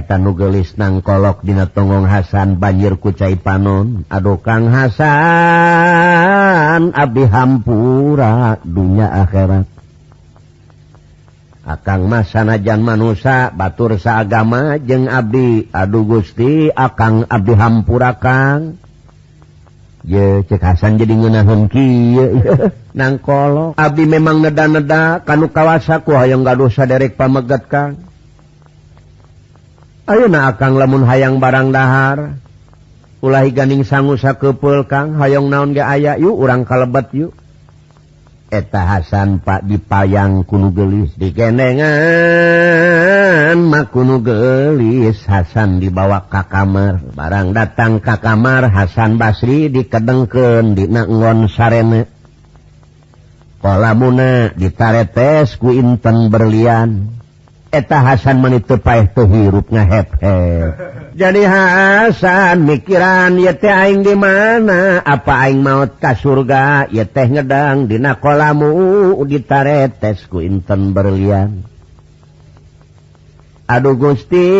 Eta nu geulis nangkolok dina tonggong Hasan banjir ku cai panon. Aduh Kang Hasan abdi hampura dunya akhirat. Akang mah sanajan manusa batur saagama jeung abdi. Aduh Gusti akang abdi hampura Kang. Ye cek Hasan jadi ngeunaheun kieu nangkolok. Abdi memang neda-neda kanu kawasa ku hayang gaduh saderek pameget Kang. Ayeuna akang lamun hayang barang dahar ulah ganing sangu sakeupel Kang, hayang naon ge aya yuk urang kalebet yuk. Eta Hasan Pak dipayang kunu geulis digendengan mah kunu geulis. Hasan dibawa ka kamar. Barang datang ka kamar Hasan Basri dikedengkeun dina nggon sarene. Kolamuna ditaretes ku inten berlian. Eta Hasan meni teu paeh teu hirup ngahep-hep. Jadi Hasan mikiran ieu teh aing di mana? Apa aing maot ka surga? Ieu teh ngedang dina kolamu ditaretes ku inten berlian. Aduh Gusti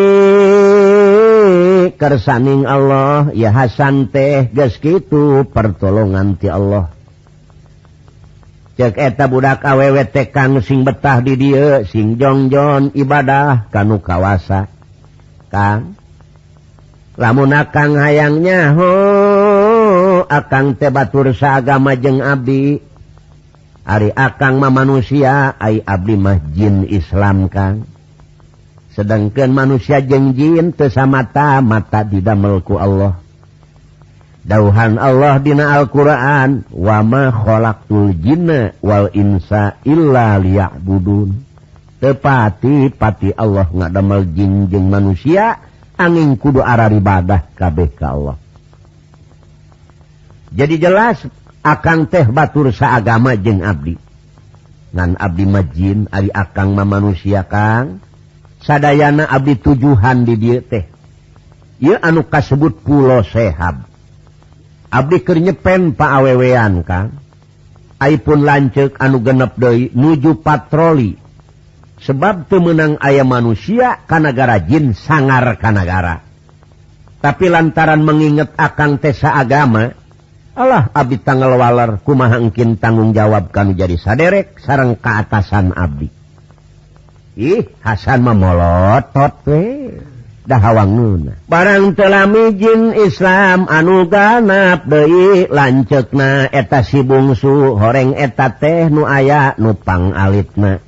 kersaning Allah ya Hasan teh geus kitu pertolongan ti Allah. Cek eta budak awewe teh Kang sing betah di dieu sing jongjon ibadah kanu kawasa. Kang lamun akang hayang nyaho akang teh batur saagama jeung abdi. Ari akang mah manusia, ai abdi mah jin Islam Kang. Sedangkan manusia jeung jin teu samata-mata didamel ku Allah. Dauhan Allah dina Al-Qur'an, wa ma khalaqtul jinna wal insa illa liya'budun. Tepati-pati Allah ngadamel jin jeung manusia angin kudu araribadah kabeh ka Allah. Jadi jelas akang teh batur saagama jeung abdi. Ngan abdi mah jin, ari akang mah manusia Kang. Sadayana abdi tujuhan di dieu teh. Ieu anu kasebut Pulo Sehab. Abdi keur nyepen paawewean Kang. Ai pun lanceuk anu genep deui nuju patroli. Sebab teu meunang aya manusia ka nagara jin sangar ka nagara. Tapi lantaran menginget akang teh saagama, alah abdi tanggal waler kumaha engkin tanggung jawab kanu jadi saderek sareng kaatasan abdi. Ih, Hasan mah molotot we. Dahawangeuna. Barang teu lami jin Islam anu ganap deui lanceukna eta si bungsu horeng eta teh nu aya nu pangalitna.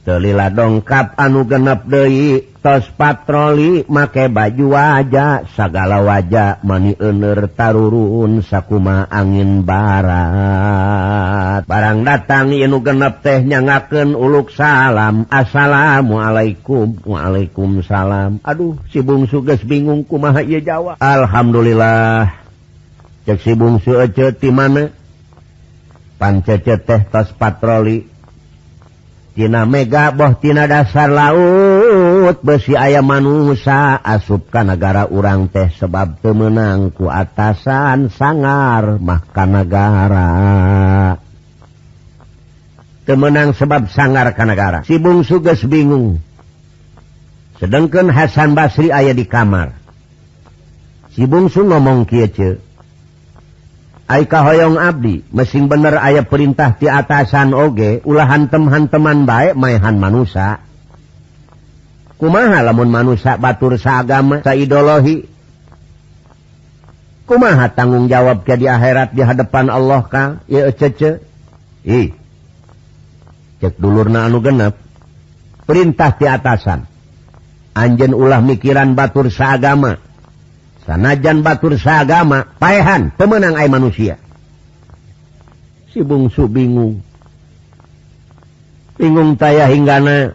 Teu lila dongkap anu genep deui tos patroli make baju waja sagala waja mani euneur tarurun sakuma angin barat. Barang datang ieu nu genep teh nyangakeun uluk salam, assalamualaikum, waalaikumsalam. Aduh si bungsu geus bingung kumaha ieu jawab. Alhamdulillah. Cek si bungsu ece ti mana? Pan cece teh tos patroli tina mega boh tina dasar laut besi aya manusa asup ka nagara urang teh sebab teu meunang ku atasan sangar mah ka nagara. Teu meunang sebab sangar ka nagara. Si bungsu geus bingung. Sedengkeun Hasan Basri aya di kamar. Si bungsu ngomong kieu ceu. Ai kahoyong abdi, mesing bener aya perintah ti atasan oge, ulah hantem-hanteman bae maehan manusa. Kumaha lamun manusa batur saagama, saidologi? Kumaha tanggung jawab ke di akhirat di hadapan Allah Kang? Ieu cece. Ih. Cek dulurna anu genep. Perintah ti atasan. Anjeun ulah mikiran batur saagama. Sanajan batur saagama, paehan pemenang ai manusia. Si bungsu bingung. Bingung taya hinggana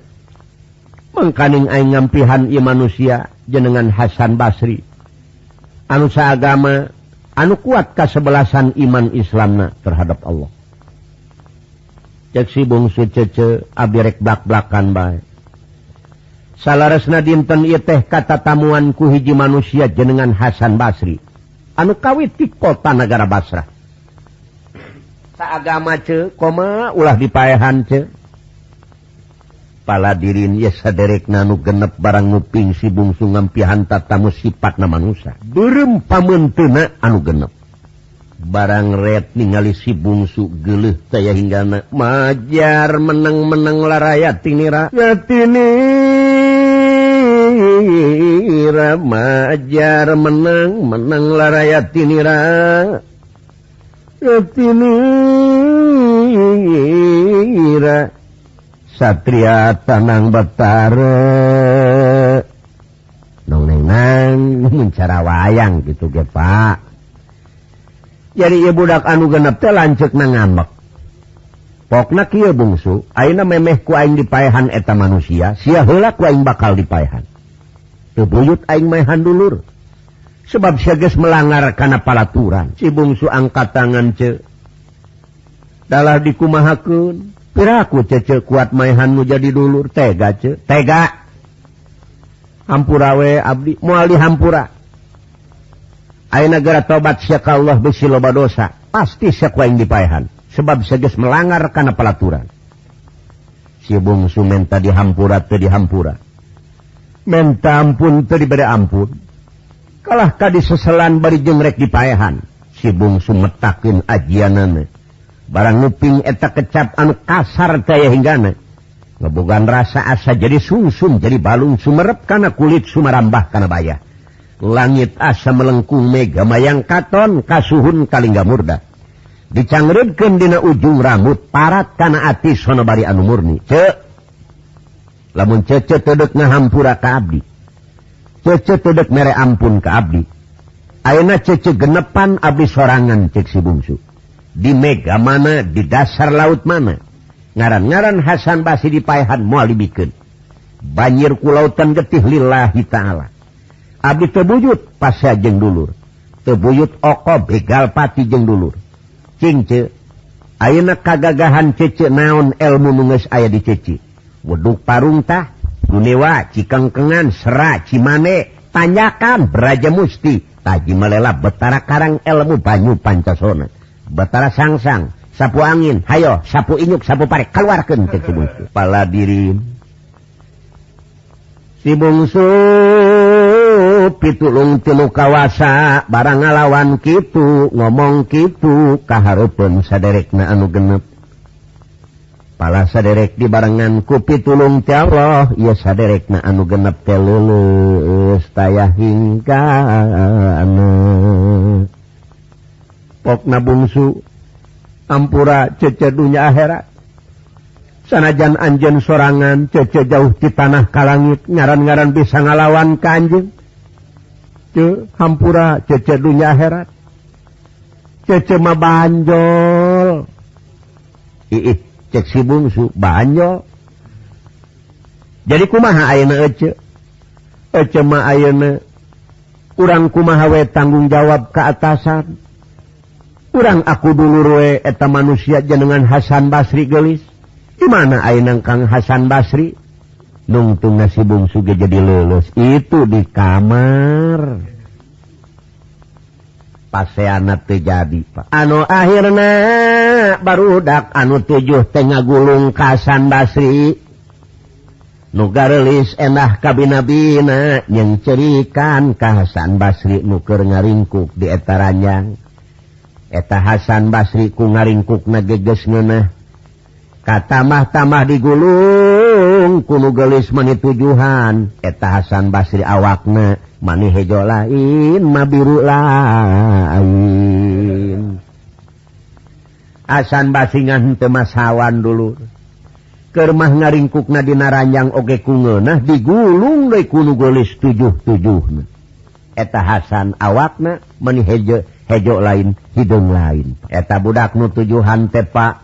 mangkaning aing ngampihan ieu manusia jenengan Hasan Basri. Anu saagama, anu kuat kasebelasan iman Islamna terhadap Allah. Cek si bungsu cece abdi rek blak-blakan bae. Salaresna dinten ieu teh katatamuan ku hiji manusia jenengan Hasan Basri anu kawit ti kota nagara Basrah. Saagama ce koma ulah dipaehan ce. Paladirin ye saderekna nu genep barang nguping si bungsu ngampihan tatamu sipatna manusia. Beureum pameunteuna anu genep. Barang ret ningali si bungsu geuleuh taya hinggana majar meneng-meneng laraya tinira. Tinira majar meneng-meneng laraya tinira. Tinira Satria Tanang Betara nong neng mencara wayang gitu ge Pak. Jadi ieu budak anu genep teh lanceukna ngambek. Pokna kieu bungsu, ayeuna memeh ku aing dipaehan eta manusia, sia heula ku aing bakal dipaehan. Teu buyut aing maehan dulur. Sebab sia geus melanggar kana palaturan. Si bungsu angkat tangan ce. Dalah dikumahakeun. Piraku cece kuat maehan nu jadi dulur tega ce tega hampura we abdi moal dihampura ayeuna gara tobat sia ka Allah besi loba dosa pasti sia ku aing dipaehan sebab sia geus melanggar kana pelaturan. Si bungsu menta dihampura teu dihampura, menta ampun teu dibere ampun, kalah ka diseselan bari jeung rek dipaehan. Si bungsu metakeun ajianana. Barang nguping eta kecap anu kasar taya hinggana ngebogan rasa asa jadi sungsum jadi balung sumerep kana kulit sumarambah kana baya. Langit asa melengkung mega mayang katon kasuhun kalingga murda dicangreudkeun dina ujung rambut parat kana ati sonobari anu murni. Ce lamun cece teu deuk ngahampura ka abdi, cece teu deuk mere ampun ka abdi, ayeuna cece genepan abdi sorangan cek si bungsu. Di mega mana, di dasar laut mana, ngaran-ngaran Hasan Basri dipaehan moal dibikeun. Banjir ku lautan getih lillahi ta'ala. Abdi teu buyut pasea jeung dulur, teu buyut oko begal pati jeung dulur. Cing ce, ayeuna kagagahan cece naon elmu nu geus aya di cece. Weduk parungtah, gunewa, cikengkengan, sera, cimane, tanyakan beraja musti, taji melela betara karang elmu banyu pancasona. Batara sangsang, sapu angin, hayo, sapu inyuk, sapu pare, keluarkeun cek si bungsu. Paladirin. Si bungsu pitulung tilu kawasa, barang ngalawan kitu, ngomong kitu, kahareupeun saderekna anu genep. Pala saderek dibarengan ku pitulung ti Allah, ieu saderekna anu genep teh leuleus taya hingkana. Pokna bungsu ampura cece dunya akhirat sanajan anjeun sorangan cece jauh ti tanah ka langit ngaran-ngaran bisa ngalawan ka anjeun. Ce hampura cece dunya akhirat cece mah banjol. Iih cek si bungsu banjol. Jadi kumaha ayeuna ece? Ece mah ayeuna urang kumaha we tanggung jawab ka atasan. Urang aku dulur we eta manusia jenengan Hasan Basri geulis. Di mana ayeuna Kang Hasan Basri? Nungtung si bungsu ge jadi leuleus itu di kamar. Paseana teu jadi, Pak. Anu akhirna barudak anu tujuh teh ngagulung ka Hasan Basri. Nu gareulis endah kabina-bina jeung cerikan ka Hasan Basri nu keur ngaringkuk di eta ranjang. Eta Hasan Basri ku ngaringkukna geges ngeunah. Katamah-tamah digulung ku nu geulis mani tujuhan. Eta Hasan Basri awakna mani hejo lain ma biru lain. Hasan Basri ngan teu masawan dulur. Keur mah ngaringkukna dina ranjang oge ku ngeunah digulung deui ku nu geulis tujuh-tujuhna. Eta Hasan awakna mani hejo hejo lain hideung lain. Eta budak nu tujuhan teh Pak.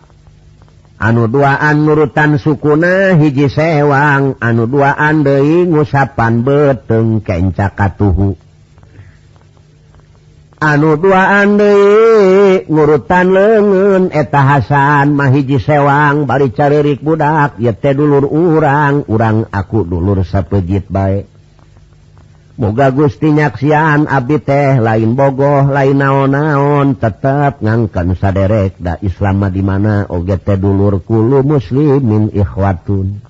Anu duaan nurutan sukuna hiji sewang, anu duaan deui ngusapan beuteung kenca katuhu. Anu duaan deui ngurutan leungeun eta Hasan mah hiji sewang bari careurik budak ieu teh dulur urang, urang aku dulur sapejit bae. Moga Gusti nyaksian abdi teh lain bogoh lain naon-naon tetep ngangkeun saderek da Islam mah di mana oge teh dulur kulu muslimin ikhwatun.